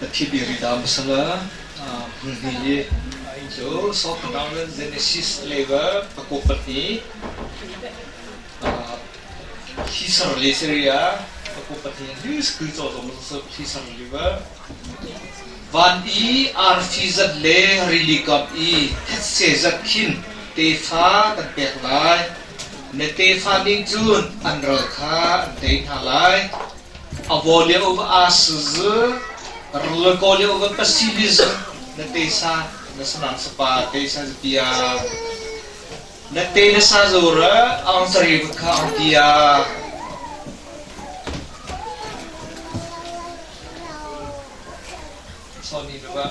Pathian masala hmunhnih i cu Sawkhanang Genesis level pakuk pahnih Hisar le Syria pakuk pahnih hi school caw zong Hisar level Van i arfi zat le rili kam i thetse zat khin tefa kan pek lai. Na tefa nih cun an ral kha an tei hna lai. Na sanang sapa te sa tia na te na sa zo ra ang sari kha ang tia. Sony ba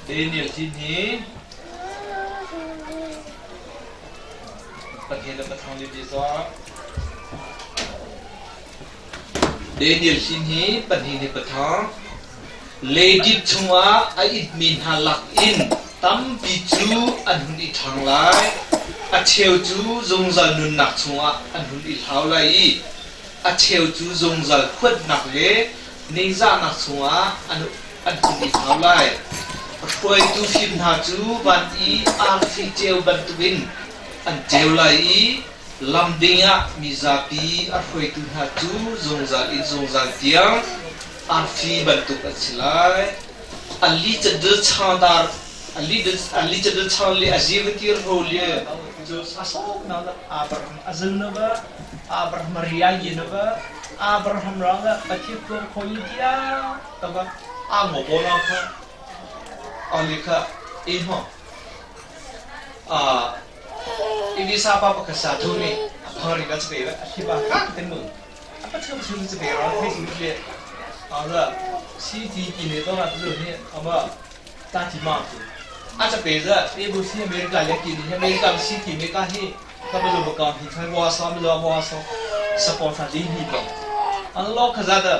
Daniel tin hi Pathian le pathang le zong Daniel sin hi pahnih ni pathang Leidip chungah a itmi hna lak in tampi cu an hun i ṭhang lai, a cheu cu zungzal nunnak chungah an hun i hlau lai i a cheu cu zungzal huatnak le ningzahnak chungah an an hun i hlau lai. Hruaitu fim hna cu van i arfi ceu bantukin an ceu lai i lam ding ah mizapi a hruaitu hna cu zungzal in zungzal tiang arfi bantuk an si lai. Ali cadil changdar ali ali cadil chang le a zivatir ho le cu asok na Abraham azul na ba Abraham ria ye na ba Abraham ranga Pathian tuang khoi dia taba a ngo bo la kha ali kha e ho a Inisa pa pakhat sa thu ni a phari ka chbe a thi ba ka te mu a pa cheu cheu chbe ra thai su le a la si ti ki ne to na tu ni ama ta ti ma tu a cha pe za e bu si America le ki ni America si ki me ka hi ka ba lo ka hi thai wa sa mi lo wa sa support sa li hi ko an lo kha za da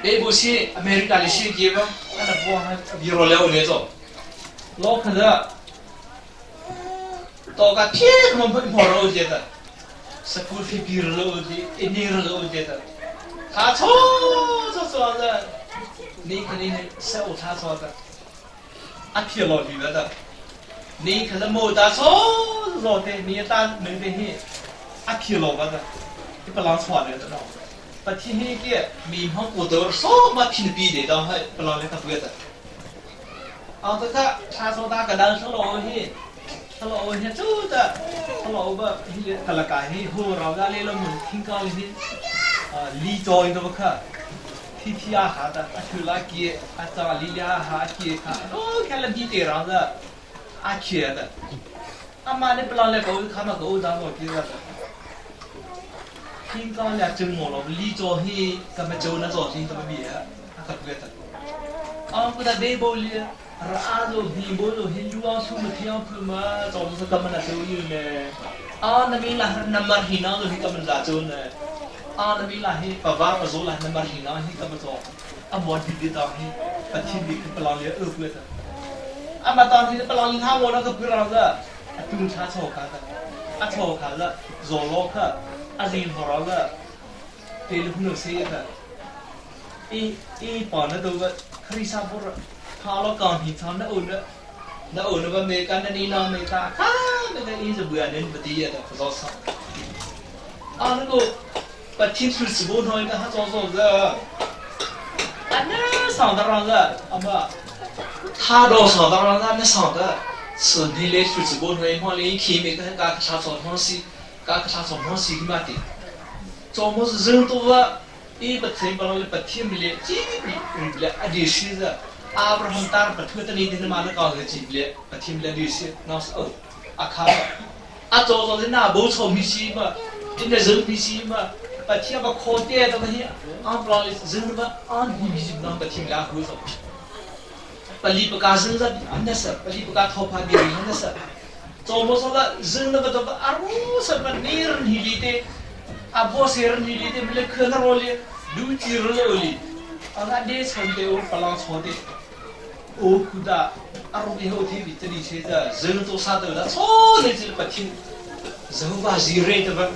Ebusi America le si ki ba ana bo ha biro le o ne zo lo kha da to ka phit mo mo ro je da school fee bir lo di enir lo je da tha cho cho cho da ni khani ne sa o tha cho da a phia lo li da ni kha mo da cho zo te ni ta ne te hi a phia lo ba da ti palang chwa ne da no Pathian hi ke mi hmang ko dor so ma thin pi de dang hai palang le ka puya ta ang ta ka tha so ta ka dang thalo hi thalo hi chu ta thalo ba hi kalaka hi hu raw da le lo mun thing ka le hi li choi do kha thi thi a ha ta a thu la ki a cha li lia ha ki kha no kha la bi te ra da a khia da ama ne palang le ko kha ma ko da mo ki da 听讲了真我了，李早黑，咱们走那早听咱们别，啊可不得。啊，不得微博里，阿罗微博罗很多啊，出门听不嘛，早就是咱们那走有呢。啊，那边啦，那么黑那都是咱们那走呢。啊，那边啦嘿，爸爸不走啦，那么黑那是咱们走。啊，我弟弟当嘿，把天地可不让你饿过的。啊，嘛当天不让你看我那个不让子，啊，东茶炒卡的，啊炒卡的，肉老克。阿人好了个，对了不能谁个，一一帮那都个，可以上不了，他老钢琴唱那欧那，那欧那个没干那你那没干，哈那个一直不要人不低的不早上，啊那个把天出直播上一个还早早的，啊那上的上的，啊不，他到上的上的那上的，是你来出直播上一方连开没个干啥早东西。ka ka som hong si ma ti cho mo zeng to wa i pathian pa le pathian le chi ri le adi si za Abraham tar pathu ta ni din ma na ka le chi le pathian le adi si na sa o a kha a cho zo na bo cho mi si ma tin na zeng mi si ma pathian ba kho te ta hi ang pla le zeng ba an hi mi si na pathian la hu zo pali pa ka zeng za an na sa pali pa ka tho pha bi ri na sa Cawmaw zing na va aru san ma nir ni li te abo ser ni li te mle khna ro li du chi ro le oli anga de chon te o palang cho te o khuda aru bi ho thi bi tani che da zing to sa de da cho ne chi pathin Jehovah Jireh te ba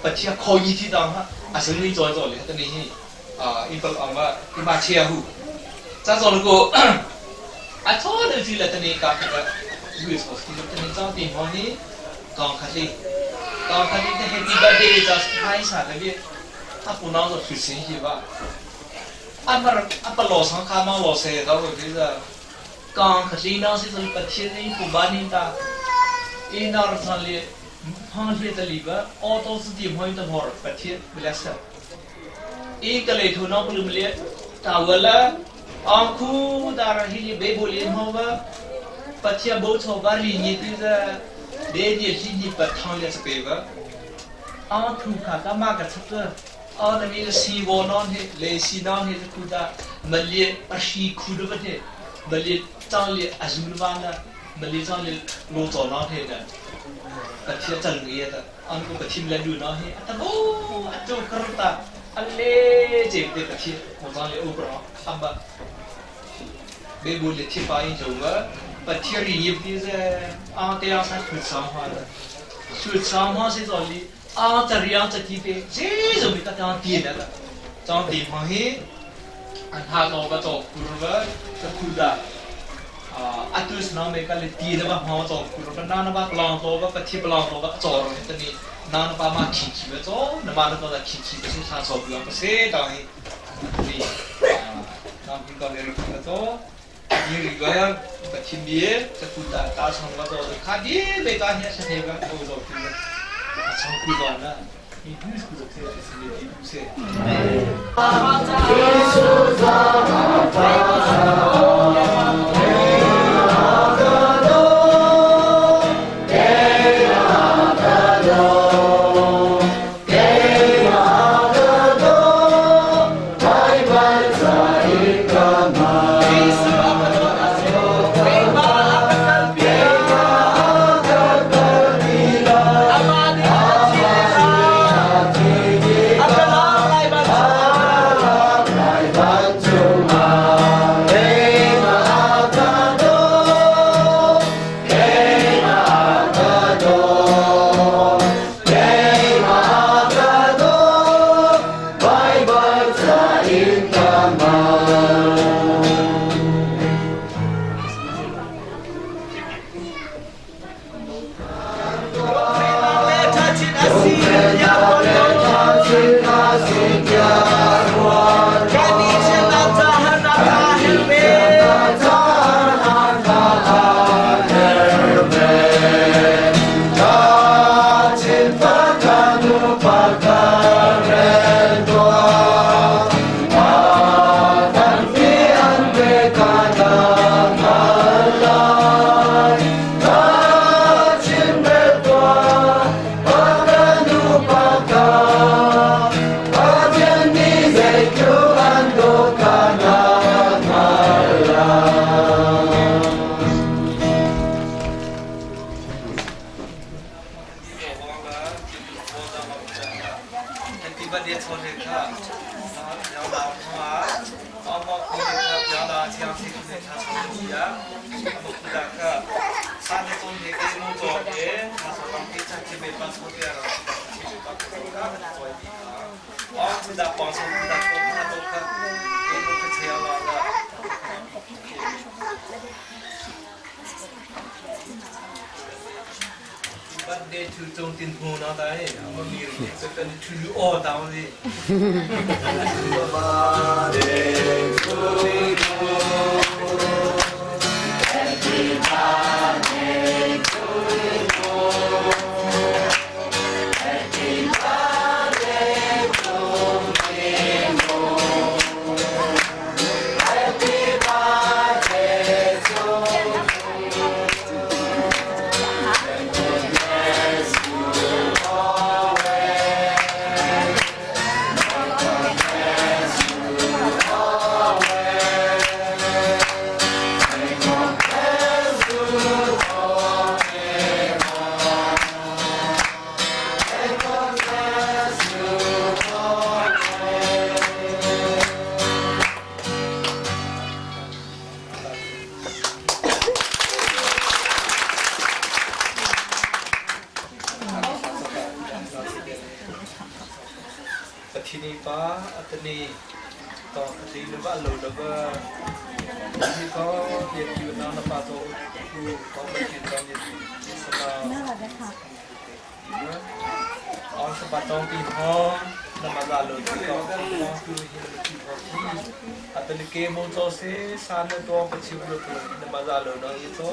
Pathian kho yi thi dang ha a sung ni chaw chaw le ta ni hi in pal ong ba ima chia hu cha chaw ko a chaw le chi le ta ni ka ka yu so si ta ni chaw ti ho ni kong kha li kong kha li ta happy birthday cha hai sa ta bi a pu nang zo thu sin hi ba a mar a pa lo sang kha ma lo se ka ro ti za kong kha li nang si zo Pathian ni pu ba ni ta i nar chan le hang hliat a li ba auto su ti hoi ta hor Pathian bless her i ka le thu nong plum le tawala ang khu dar hi li be bol in ho ba Pathian bo cho ba ri ni ti za de ni hi ni pa thang le pe ba ang thu kha ta ma ka chap ka a na mi si wo non he le si non he khu da ma le a shi khu do ba he ma le chang le a zu ba na ma le chang le lo cho non he na Pathian cal ngi ta an ko Pathian le du na hi ata bo ato kar ta alle je te Pathian mo chang le u pro amba be bu le thi pa in jo ma Pathian ri yip ti ze a te a sa thu sang ha da thu sang ha se zo li a cha ri a cha ti te je zo mi ta ta ti na la chang ti ma hi an ha lo ba to kur ba ta khu da atu na me ka le ti na ba ha to kur ba na na ba long to ba pa thi long to ba cho ro ni ta ni na na pa ma khi khi ba cho na ma na to da khi khi ba se sa cho bu ba se ta hi ni na pi ka le ri ka to ni ri ga pa thi bi ta ku ta ta chong ba to kha di be ka hi sa the ba o zo ti ba chong ku ba na ni hu ku zo se se ni di se Birthday to Chung Tin Hu na dai ama mi ri kan thu o taw ni. Pathini pa atani to khati na ba lo da ba hi ko ye pi na na pa to ku ko ba chi tong ye sa on sa pa tong pi ho na ma za lo ti ko ko tu hi na chi ho thi atani ke mo to se sa na to pa chi lo to na ma za lo na ye to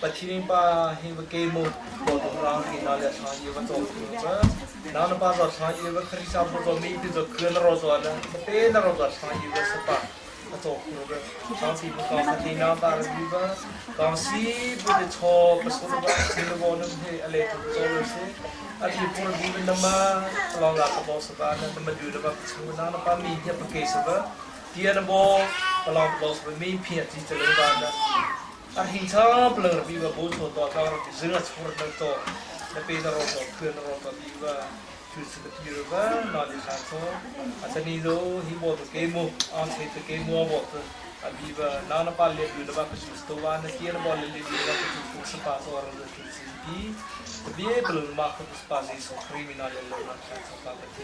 Pathian pa hi va ke mu bo to rang ki na le sa ye va to ba na na pa zo sa ye va khari sa bo zo mi ti zo khuen ro zo na ma te na ro zo sa ye va sa pa a to khu ba sa ti bu ka ti na ba ra bi ba ka si bu de cho pa su ba si lo bo nam he ale tu zo lo se a ti pur bi na ma long la ka bo sa ba na ma du na ba chu na na pa mi ya pa ke sa ba tia na bo pa long bo sa ba mi phi chi cha lo ba na A hi cha plang bi ba bo cho to ta ro ti zinga chur na to na pe na ro to khuen ro to bi ba chu si pi ro ba na ni sa cho a cha ni zo hi bo to ke mo a che to ke mo bo to a bi ba na na pa le bi na ba ku sto wa na ki na bo le le bi na ku ku sa pa so ro to chu si pi to bi plang ma ku pa ji so khri mi na le lo na cha cha pa pa ti.